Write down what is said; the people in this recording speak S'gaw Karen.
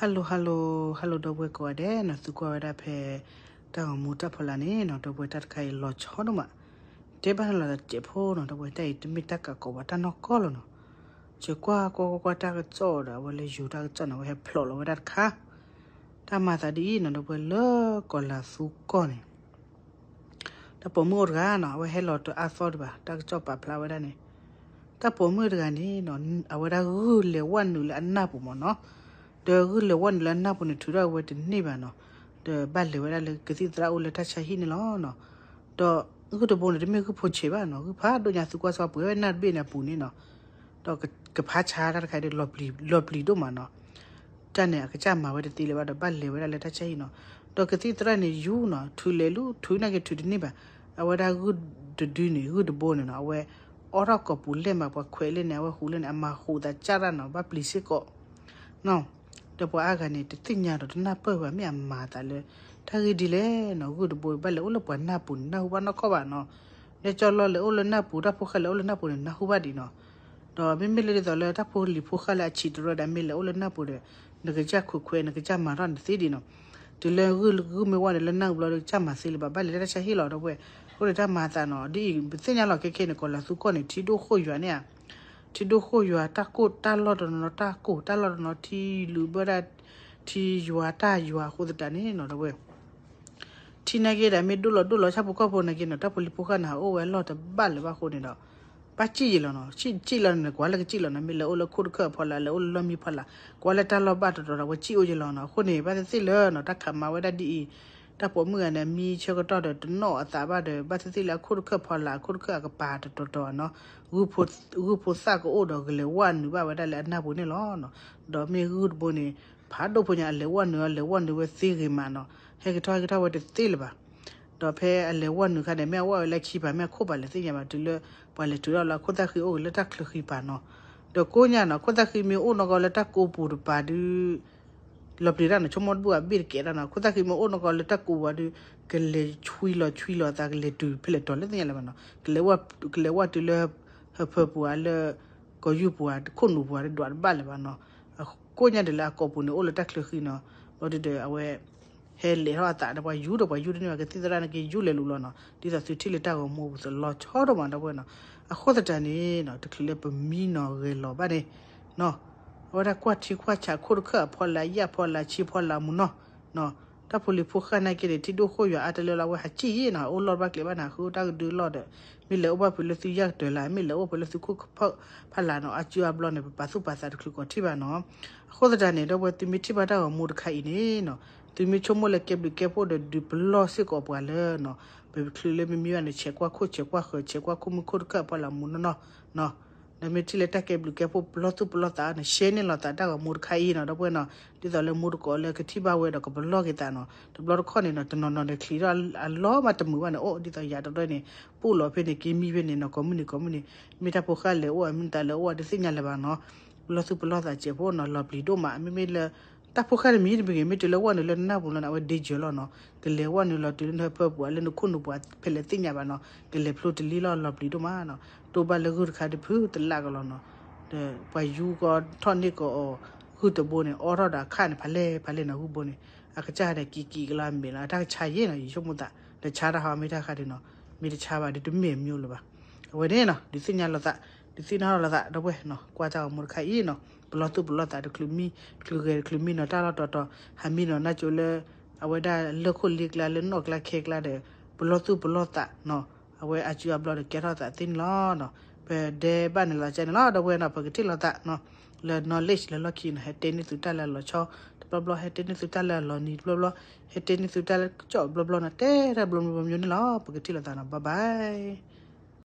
Hello hello hello ဒီပုၢ်ဝဲၢ်ကိးဂၤဒဲးနီၤ, သုကွၢ်ဝဲဒၣ်ဖဲ တၢ်ဂီၤမူတၢ်ဖီလာ်န့ၣ်နီၤ, ဒီပုၢ်ဝဲၢ် တၢ်တခါအံၤလီၤဆီဒိၣ်မး, တဲဘၣ်နၤလီၤတစဲးဖိနီၤ, ဒီပုၢ်ဝဲၢ် တၢ်အံၤတမ့ၢ်တၢ်ကးကိးဘၣ် တၢ်နီၢ်ကီၢ်လီၤနီၤ, စဲးကွၢ်ကွၢ်ကွၢ်ကွၢ် တၢ်ကစီၣ်ဒီး အဝဲလၢယူၤတၢ်ကစီၣ်န့ၣ် အဝဲဟဲဖျိးလီၤဝဲဒၣ်တခါ, တၢ်မၤသးဒ်အံၤနီၤ ဒီပုၢ်ဝဲၢ် လၢကီၢ်လၤသူကီၢ်န့ၣ် တၢ်ပိာ်မုၣ်အိၣ်တဂၤနီၤ, အဝဲဟဲလီၤတအါသီဒံးဘၣ်, တၢ်ကစီၣ်ပာ်ဖျါဝဲဒၣ်န့ၣ်, တၢ်ပိာ်မုၣ်တဂၤန့ၣ်နီၤ, အဝဲဒၣ်ဂုၢ်လဲၤဝဲနုာ်လၢအနၢ်ပူၤမးနီၤ, ဒီးဂုၢ်လဲၤဝဲနုာ်လၢအနၢ်ပူၤန့ၣ် ထုးထီၣ်ဝဲတန့ၢ်ဘၣ်နီၤ, ဒီးဘၣ်လဲၤဝဲဒၣ်လၢကသံၣ်သရၣ်အိၣ်လၢတၢ်ဆါဟံၣ်န့ၣ်လီၤနီၤ, ဒီးဂုၢ်တဘိန့ၣ် တမ့ၢ်ဂုၢ်ဖိဆဲးဘၣ်နီၤ, ဂုၢ်ဖးဒိၣ်ညါ သုကွၢ်စ့ၢ်ကီးပှ့ၤဝဲနၢ်တဘ့ၣ်န့ၣ်အပူၤန့ၣ်နီၤ, ဒီးကဖးဆါတၢ်တခါဒီး လီၤပျံၤဒိၣ်မးနီၤ တၢ်န့ၣ်အကစၢ်မၤဝဲတသ့လၢၤဘၣ်ဒီး ဘၣ်လဲၤဝဲဒၣ်လၢတၢ်ဆါဟံၣ်နီၤ, ဒီးကသံၣ်သရၣ်န့ၣ်ယူၤနီၤ, ထုးလဲၤလူၤ ထုးနာ်က့ထုးတန့ၢ်ဘၣ်, အဝဲဒၣ်ဂုၢ်တဒုန့ၣ် ဂုၢ်တဘိန့ၣ်နီၤ, အဝဲအိးထီၣ်ကိာ်ပူၤလဲၢ်မး ပှၤခွဲးလၢန့ၣ် အဝဲဟူးလၢန့ၣ် အမၤဟူးသးကၢ်တၢ်နီၤ, ဘၣ်ပျံၤစ့ၢ်ကီး ဒီးပှၤအါဂၤန့ၣ် တသ့ၣ်ညါဒီးတနၢ်ပၢၢ်ဘၣ် မ့ၢ်အမၤသးလၢ တၢ်ဂ့ၢ်ဒ်လဲၣ်နီၤ, ဂုၢ်တဘိဘၣ်လဲၤအိၣ်လၢပှၤနၢ်ပူၤန့ၣ် နၢ်ဟူဘၣ်နီၢ်ကီၢ်ဘၣ်နီၤ, ဒ်ကၠီလီၤလဲၤအိၣ်လၢနၢ်ပူၤ တၢ်ဖိဃၢ်လဲၤအိၣ်လၢနၢ်ပူၤန့ၣ် နၢ်ဟူဘၣ်ဒံးနီၤ, ဒီးမ့မ့ၢ်လၢဒ်သိးလၢတၢ်ဖိလံၤဖိဃၢ်လၢအဆံးတရၢဒီး မ့ၢ်လဲၤအိၣ်လၢနၢ်ပူၤဒီး နကစၢ်ခိးခွဲး နကစၢ်မၤထီၣ်နသ့ဒံးနီၤ, တုၤလၢဂုၢ်ဂုၢ်မ့ၢ်ဝဲန့ၣ် လၢနၢ်ပူၤဘျီဒီး ကစၢ်မၤသ့လၢၤဘၣ် ဘၣ်လဲၤလၢတၢ်ဆါဟံၣ်လီၤ ဒီပုၢ်ဝဲၢ်, အဃိန့ၣ်တၢ်မၤသးနီၤ ဒ်အံၤ ပသ့ၣ်ညါလီၤခဲခဲန့ၣ် ကီၢ်လၤသူကီၢ်န့ၣ် ထံဒိၣ်ဃိၣ်ယွၤန့ၣ်ဧါ ထံဒိၣ်ဃိၣ်ယွၤ တၢ်ကိၢ်တၢ်လီၢ်တနီၤနီၤ တၢ်ကိၢ်တၢ်လီၢ်တနီၤ ထံလူၤဘၣ်ဒၣ် ထံယွၤတၢ်ယွၤအဃိသတးန့ၣ်နီၤ ဒီပုၢ်ဝဲၢ်, ထံနာ်က့ဒီး မ့ၢ်ဒိၣ်လီၤဒိၣ်လီၤ ဆၣ်ဖိကီၢ်ဖိနာ်က့နီၤ တၢ်ဖိလံၤဖိဃၢ်န့ၣ် ဟးအိၣ်ဝဲအလီၢ်တဘၣ်လၢၤဘၣ်အဃိန့ၣ်ဒီး ဘၣ်စံၣ်ယံၤလီၤနီၤ, စံၣ်လီၤန့ၣ် ကွၢ်လၢကစံၣ်လီၤနီၤ, မ့ၢ်လဲၤအိၣ်လၢခိၣ်တခၢၣ်အဖီလာ် လဲၤအိၣ်လၢလီၢ်မံဖီလာ် ကွၢ်လၢတၢ်လီၢ်ဘၣ်တတီၤဒီး ဝဲစံၣ်အိၣ်ယံၤလီၤနီၤ, အဃိန့ၣ် ဘၣ်သ့ၣ်သ့ၣ်လၢနီၤ တၢ်ခးမၤဝဲဒၣ်ဒ်အံၤ တၢ်ပိာ်မုၣ်ဂၤန့ၣ် အမံဆၢကတီၢ်ဒီး တနီၣ်အသးဘၣ်ဒီး ဘၣ်သ့ၣ်သ့ၣ်လၢအခိၣ်တခၢၣ်ဖီလာ် အခိၣ်တခၢၣ်အကပၤတတီၤတီၤနီၤ, ဂုၢ်ဖိသၣ်ကအိၣ်ဒီး ကလဲၤဝဲနုာ်ဘၣ်ဝဲဒၣ်လၢအနၢ်ပူၤန့ၣ်လီၤနီၤ, ဒီးမ့ၢ်ဂုၢ်တဘိန့ၣ် ဖးဒိၣ်ဖိညါ အလဲၤဝဲနုာ်အီၤ လဲၤဝဲနုာ်ဝဲသ့ဂ့ၤမးနီၤ, ဟဲက့ၤထီၣ်ဟဲက့ၤထီၣ်ဝဲတသ့လၢၤဘၣ် ဒီးဖဲအလဲၤဝဲနုာ်ခါန့ၣ် မ့ၢ်အဝဲလၢခံပၤ မ့ၢ်အခိၣ်ပၤလဲၤသ့ၣ်ညါဘၣ် တုၤလၢ ပှၤလဲၤထုးထီၣ်လၢအခိၣ်သၣ်ဃံအိၣ်လၢတၢ်ချၢဃံပၤနီၤ, ဒီးကိးညါနီၤ ခိၣ်သၣ်ဃံမ့ၢ်အိၣ်နီၢ်ကီၢ်လၢတၢ်ကိးပူၤတပၤဒုး လီၤပျံၤတၢ်နီၤ ဆိကမိၣ်တဘူၣ်အဘ့ၣ်တကဲတၢ်နီၤ, ခိၣ်သၣ်ဃံမ့ၢ်အိၣ်နီၢ်ကီၢ်လၢတၢ်ကိးပူၤဒုး ကလဲၤဆွံလီၤဆွံလီၤသး ကလဲၤတုၤဖဲလဲၣ်တီၤလၢသ့ၣ်ညါလၢၤဘၣ်နီၤ, ကလဲၤဝဲတုၤလၢ ဟၢဖၢပူၤဧါ လၢ ကီၢ်ယူၢ်ပူၤဧါ ခိၣ်နူာ်ပူၤဧါ တဒွးတဘၣ်လၢၤဘၣ်နီၤ, ကိးညါဒ်လၢအကိာ်ပူၤန့ၣ် အိၣ်လၢတၢ်ချၢဃံနီၤ, ဘျီဒုးဒီးအဝဲ ဟဲလဲၤထီၣ်အသးဒီးပှၤယူၤဒီးပှၤယူၤတန့ၢ်ဘၣ် ကသံၣ်သရၣ်နာ်က့ယူၤလဲၤလူၤလီၤနီၤ, ဒ်သိးသုထံၣ်လၢတၢ်ဂီၤမူပူၤသလီၤဆီဒိၣ်မး ဒီပုၢ်ဝဲၢ်နီၤ, အဃိသတးန့ၣ်နီၤ တချုးလၢပမံနီၤဂဲၤလီၤဘၣ်န့ၣ် နီၤ, အဝဲဒၣ်ကွၢ်ထံကွၢ်ဆး ခိၣ်တခၢၣ်အဖီလာ် ယၣ်ဖီလာ် ဆံဖီလာ်မူနီၤ, နီၤ, တၢ်ဖိလံၤဖိဃၢ်နာ်က့န့ၣ် ထံဒိၣ်ဃိၣ်ယွၤအါတလၢလီၤ အဝဲဟးစံၣ်ယံၤနီၤ အိၣ်လီၢ်တဘၣ်ကျဲဘၣ်န့ၣ် ဟးဃုတၢ်ကဒုလီၢ်ဒီး မ့ၢ်လဲၤအိၣ်ဘၣ်ဖုးလၢသုယၣ်ကတၢၢ်လၢ မ့ၢ်လဲၤအိၣ်ဖဲလၢသုခိၣ်ဖီလာ်နီၤ အစုအဘျီန့ၣ် ပပာ်သူၣ်ပာ်သးတချုးကီးထံၣ်ဘၣ်နီၤ, အဃိသတးန့ၣ် ဒီပုၢ်ဝဲၢ် သုမ့ၢ်ထံၣ်ဘၣ်တၢ်ဂီၤမူတခါအံၤန့ၣ်နီၤ သုမ့ၢ်ဆိကမိၣ်လၢကဲဘျုးကဲဖှိၣ်ဒီး ဒုးပလီၢ်စ့ၢ်ကီးပှၤလၢနီၤ, ပချုးလၢမ့မ့ၢ်ဘၣ်န့ၣ် ဆဲးကွၢ်ခိၣ်ဆဲးကွၢ်ဃၢၤ ဆဲးကွၢ်ခိၣ်မုၢ်ခိၣ်တခၢၣ်အဖီလာ်မူနီၢ်နီၢ်, နီၤ, ဒီးမ့ၢ်ထံၣ်လၢတၢ်ကဲဘျုးကဲဖှိၣ်ပလီၢ်သူၣ်ပလီၢ်သးန့ၣ် share န့ၢ်လိာ်သးတၢ်ဂီၤမူတခါအံၤနီၤ ဒီပုၢ်ဝဲၢ်နီၤ, ဒ်သိးလၢမူတကိးလၢကထံၣ်ဘၣ်ဝဲဒီးကပလီၢ်က့ၤသးနီၤ, တဘျီတခီၣ်န့ၣ်နီၤ တနီၤနီၤန့ၣ်ချံးထီၣ်အလီၢ်မးတမုာ်ဘၣ်န့ၣ် အိၣ်ဒ်သိးယၤတဘျီန့ၣ် ပူၣ်လီၤဖဲန့ၣ် က့ၤမံဖဲန့ၣ်နီၤ ကိးမုၢ်နံၤကိးမုၢ်နံၤ, မ့ၢ်တၢ်ဖိဃၢ်လဲၤအိၣ် မ့ၢ်တၢ်လဲၤအိၣ်တသ့ၣ်ညါလၢၤဘၣ်နီၤ, ပလီၢ်သူၣ်ပလီၢ်သးစဲးဖိနီၤ လီၤပျံၤဒိၣ်မး မ့မ့ၢ်လၢ တၢ်ဖိဃၢ်တမံၤတမံၤဂ့ၤ မ့ၢ်တုၤလၢဝဲနုာ်လၢနနၢ်ပူၤလီၤန့ၣ် အဝဲ danger လီၤနီၤ, ကလဲၤဝဲနုာ်လီၤတုၤလၢနဟၢဖၢပူၤဧါ လၢနခိၣ်နူာ်ပူၤဧါ ဖဲလဲၣ်သ့ၣ်ညါဘၣ်နီၤ, ကလဲၤဖျိတလံလီၤ လီၤပျံၤဒိၣ်မးနီၤ, တိၢ်ဘၣ်လၢဂုၢ်တခါတဖုတလးကလီၤနီၤ, ဒီးပှၤယူၤကီထီၣ်န့ၢ်ကီးအီၤ ဂုၢ်တဘိန့ၣ် အိးထီၣ်ဒီးအခၣ်န့ၣ် ဖးလဲၢ်ဖးလဲၢ်နီၤ ဂုၢ်ဘိန့ၣ်, အကစၢ်ဒီးကံးကံးကလီၤမဲာ်လီၤ အတၢ်ကဆါယဲၢ်နီၤ ယဆိကမိၣ်သး လဲၤဆါတၢ်ဟးမ့ၢ်တၢ်ဃးဒုးနီၤ, မ့ၢ်တဆါဘၣ်ဒုးတမ့ၢ်မ့ၢ်လၢၤဘၣ်, အဝဲန့ၣ်နီၤ ဒုးသ့ၣ်ညါလိာ်သး ဒုးသ့ၣ်နီၣ်ထီၣ်လိာ်သး ဒီပုၢ်ဝဲၢ်နီၤ ကွၢ်တၢ်ဂီၤမူတခါအံၤနီၤ, ပလီၢ်သူၣ်ပလီၢ်သးတချုးမံ တချုးဂဲၤတချုးမံနီၤ တၢ်လီၢ်တီၤတီၤ ဟးမံနီၤ နၢ်ကၠိလၢ အဝဲဒၣ်လၢခိၣ်လ့ကျါလၢနီၣ်ကျါခဲကျါဒီး ပလီၢ်သူၣ်ပလီၢ်သးနီၤ, အဝဲအစုအဘျီဒီးကဲထီၣ်သးသ့န့ၣ်လီၤနီၤ, ပဒဲဘၣ်န့ၣ်လီၤကဲန့ၣ်လီၤ ဒီပုၢ်ဝဲၢ်နီၤ ပကထံၣ်လိာ်သးနီၤ, လၢ knowledge လၢလီၢ်ခံနီၤ ဟဲတဲန့ၢ်သုတၢ်လၢအလီၤဆီ တဘျီဘျီ ဟဲတဲန့ၢ်သုတၢ်လၢအလီၤနံၤတဘျီဘျီ, ဟဲတဲန့ၢ်သုတၢ်လၢကစီၣ်တဘျီဘျီနီၤ တဲတၢ်ဘျီမံၤဘျီမံၤန့ၣ်လီၤ ပကထံၣ်လိာ်သးနီၤ bye bye.